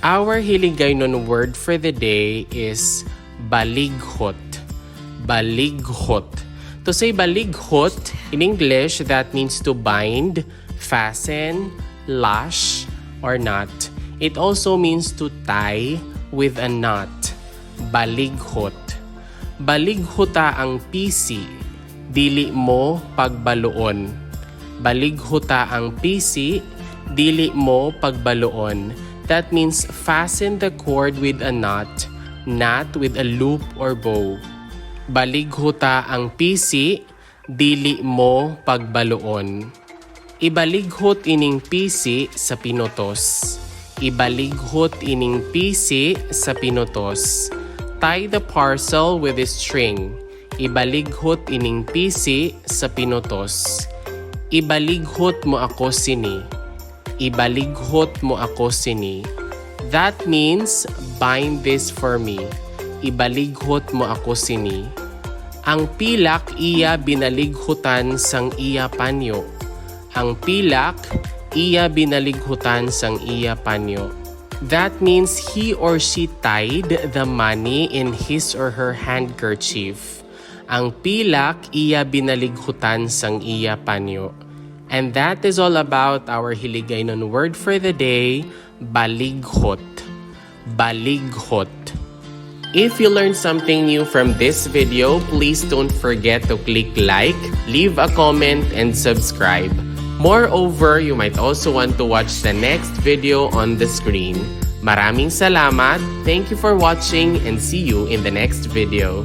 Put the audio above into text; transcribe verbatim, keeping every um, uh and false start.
Our Hiligaynon word for the day is balighot. Balighot. To say balighot, in English, that means to bind, fasten, lash, or knot. It also means to tie with a knot. Balighot. Balighota ang pisi, dili mo pagbaluon. Balighota ang pisi, dili mo pagbaluon. That means fasten the cord with a knot, not with a loop or bow. Balighota ang pisi, dili mo pagbaluon. Ibalighot ining pisi sa pinutos. Ibalighot ining pisi sa pinutos. Tie the parcel with a string. Ibalighot ining pisi sa pinutos. Ibalighot mo ako sini. Ibalighot mo ako sini. That means, bind this for me. Ibalighot mo ako sini. Ang pilak iya binalighutan sang iya panyo. Ang pilak iya binalighutan sang iya panyo. That means he or she tied the money in his or her handkerchief. Ang pilak iya binalighutan sang iya panyo. And that is all about our Hiligaynon word for the day, balighot. Balighot. If you learned something new from this video, please don't forget to click like, leave a comment, and subscribe. Moreover, you might also want to watch the next video on the screen. Maraming salamat, thank you for watching, and see you in the next video.